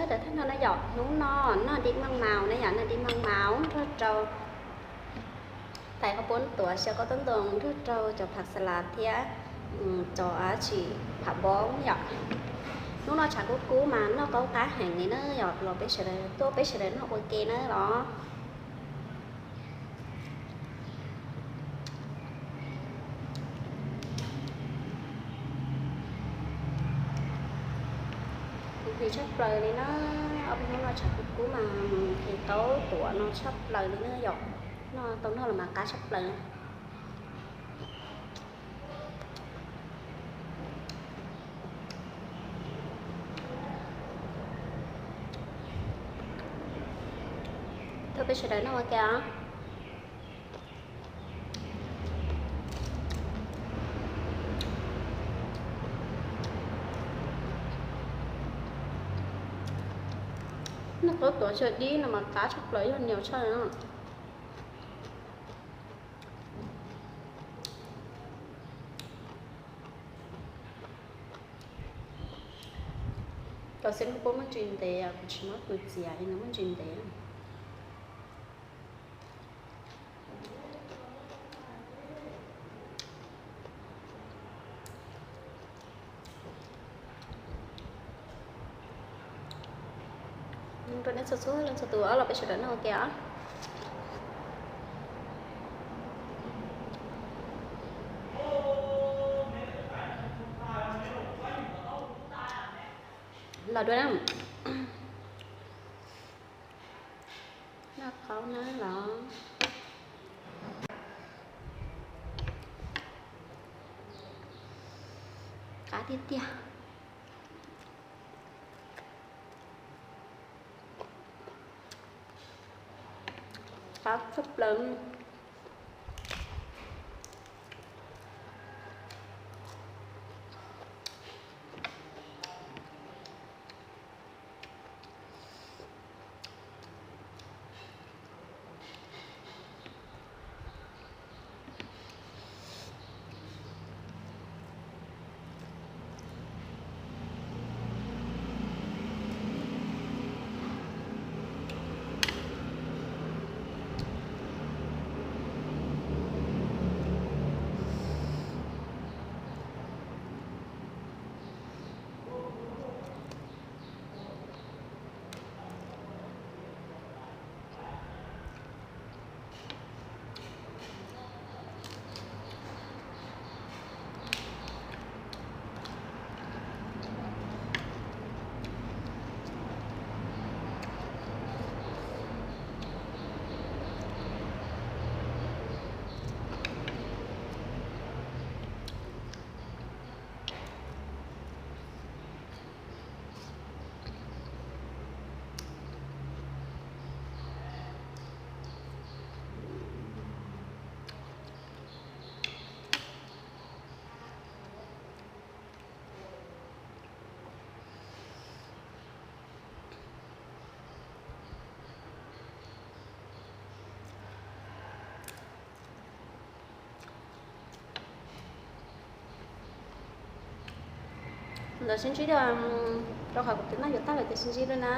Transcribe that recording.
Tawm tag no na yom, hnub no noj di maj maus na yom, noj di maj maus nrog rau tais qhov puab tuav xyaw qaub tub ntoo nrog rau cov phav xa las thiab cov dab tsi, phav npoob yom. Hnub no tshav kub kub mas noj qaub qab heev li na yom, los peb sawv daws tuaj peb sawv daws noj ua ke na los. Kuv nqhis tshaj plaws li na, ob peb hnub no tshav kub kub mas nqhis qaub tuav no tshaj plaws li na yom, noj tau noj los mas qab tshaj plaws. Thov peb sawv daws noj ua ke os. Noj qaub tuav tshaw dib no mas qab tshaj plaws, yog nias tshaj na. Cov xeeb kub puab muaj ntsis ntev, kuv tsis muab tus txiav es nws muaj ntsis ntev. Rau nej txhua txhua leej txhua tus los peb sawv daws noj ua ke os. Los dua na. Noj qaub na los. Qab tiag tiag. Qab tshaj plaws. Ntawd sib ntsib thiab, rau qhov kuv twb noj yuav tag lawm ces sib ntsib dua na.